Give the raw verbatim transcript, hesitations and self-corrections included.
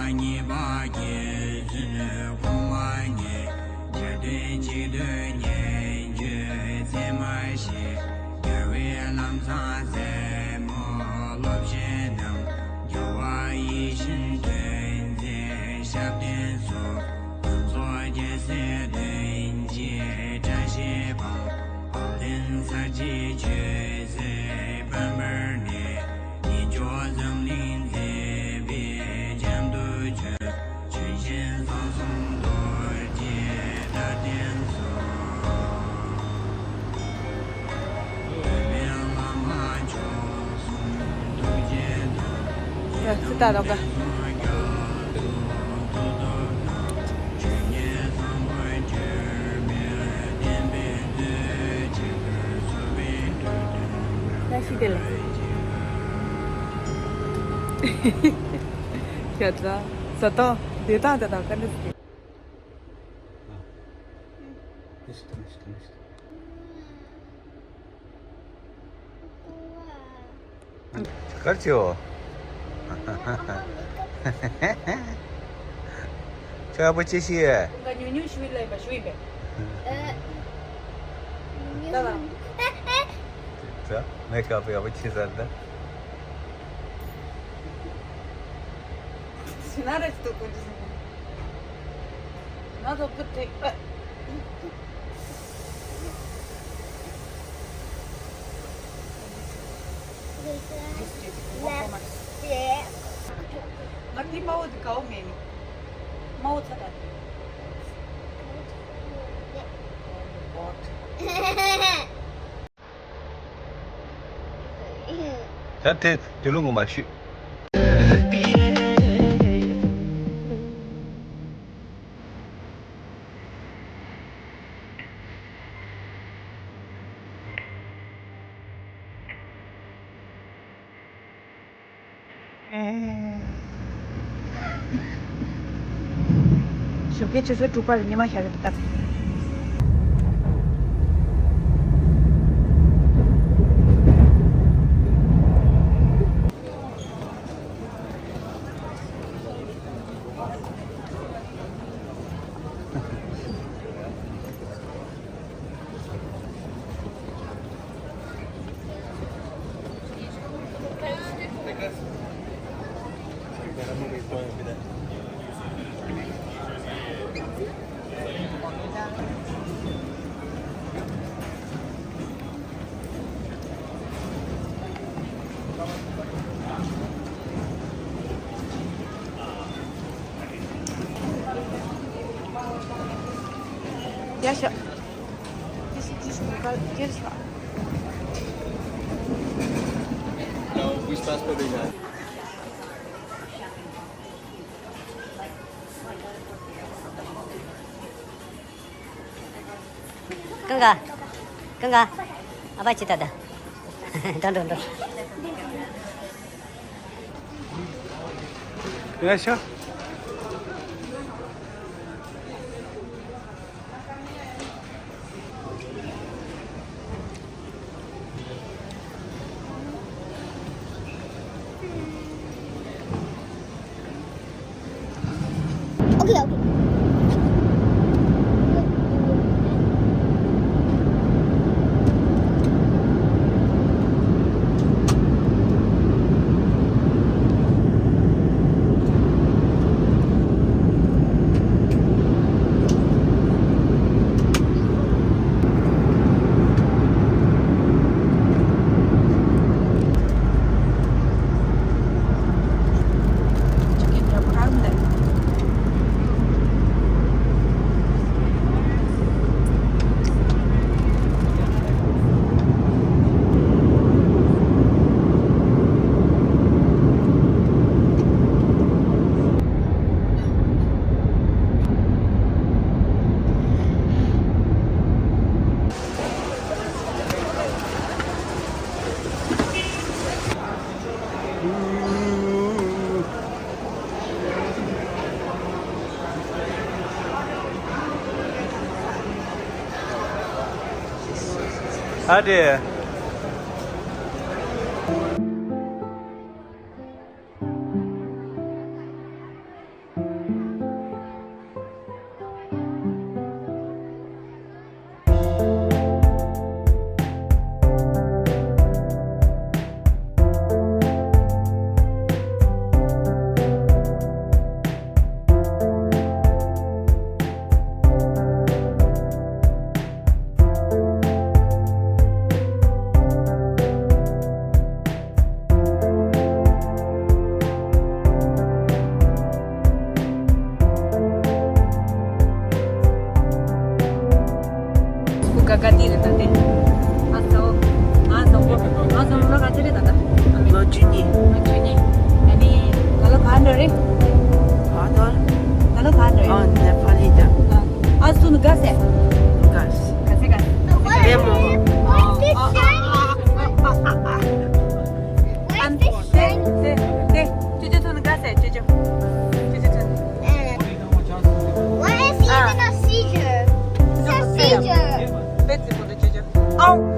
གཉིས་པ་རྗེ་བཙུན་གོང་མ་ཉིད། རྒྱལ་བསྟན་གཅིག་ཏུ་ཉན་ཐོས་ཚད་མ་ཞིག་རྒྱལ་བའི་ལམ་བཟང་རྩེ་མོ་སློབ་ཆེན་རྣམས། རྒྱལ་བ་ཡིད་བཞིན་དོན་མཛད་ཞབས་བརྟན་སོགས། ཕུན་ཚོགས་རྒྱལ་སྲས་དོན་གྱི་བཀྲ་ཤིས་པ། དཔལ་ལྡན་ས་སྐྱའི་ཆོས་སྲིད་དཔལ་འབར་ནས། ཉིད་མཆོག་འཛམ་གླིང་མཛེས་པའི་ཁྱབ་ཏུ་གྱུར། ཆོས་ཆེན་ཚོགས་གསུམ་རྡོ་རྗེ་ལྟར་བརྟན་སོགས། བོད་པའི་བླ་མ་མཆོག་གསུམ་ཐུགས་རྗེ་དང་། ཡ་ཙི་ད་རོགས་ག་བཀྲ་ཤིས་བདེ་ལེགས། ཁྱོད་ཚོ་བཟའ་སྟངས་བསྡད་སྟངས་དེ་དང་ག་འདྲ་ཟེར། གར་ཆེའོ། ཆོས་པོ་ཅི་ཤེས། ཀུན་དགའ་ཉུང་ཉུང་ཞུ་ལ་ཡིན་པ་ཞུ་ཡིན་པས། ད་ལ། ད་མེ་ཁ་པོ་ཡག་པོ་ཆེ་ཟེར་ད། ཞི་ན་ར་ཅི་ཏོ་ཀུན་ཏུ་སེམས། ཞི་ན་ཏོ་ཀུ་ཏེ། ང་དེ་མ་འོ་དེ་གའོ་མེ་ནི། མ་འོ་ཚ་ད་དེ། ད་དེ་དེ་ལུང་ངོ་མ་ཤོད། ཞོགས་ཀའི་ཆུ་ཚོད་དྲུག་པར་ཉི་མ་ཤར་རེད་ད། ཡ་ཤ། ཅི་ཞིག་ཅི་ཞིག་མི་དགའ་སྐྱེར་ཤ། ཀུན་དགའ། ཀུན་དགའ། ཨ་ཕ་ཅི་ད་ད། འགྲོ་འགྲོ་འགྲོ། ཡ་ཤ། Okay, okay. ཨ་ཏེ། ཏི་རེད་ད་དེ། ཨ་ཙོ། ང་བཟང་པོ། ང་བཟང་པོ་ལོ་ག་ཚོད་རེད་ད་ལྟ། ལོ་བཅུ་གཉིས། ལོ་བཅུ་གཉིས། ཨ་ནི། ད་ལོ་ག་འགྲོ་རེད། ག་ཚོད། ད་ལོ་ག་འགྲོ་རེད། ཨ་ནེ་པ་ལི་ད། ཨ་སུ་ནི་ག་སེ། ག་སེ། ག་སེ་ག་སེ། ལེ་མོ། ཨ་ཨ་ཨ་ཨ་ཨ། ཨ་ནི། དེ་དེ་དེ། ཅོ་ཅོ་ཐུག་ནི་ག་སེ། ཅོ་ཅོ། ཅོ་ཅོ་ཐུག་ནི། What is even a seizure? It's a seizure. པེ་ཙི་པོ་ལ་ཅོ་ཅོ། ཨའོ།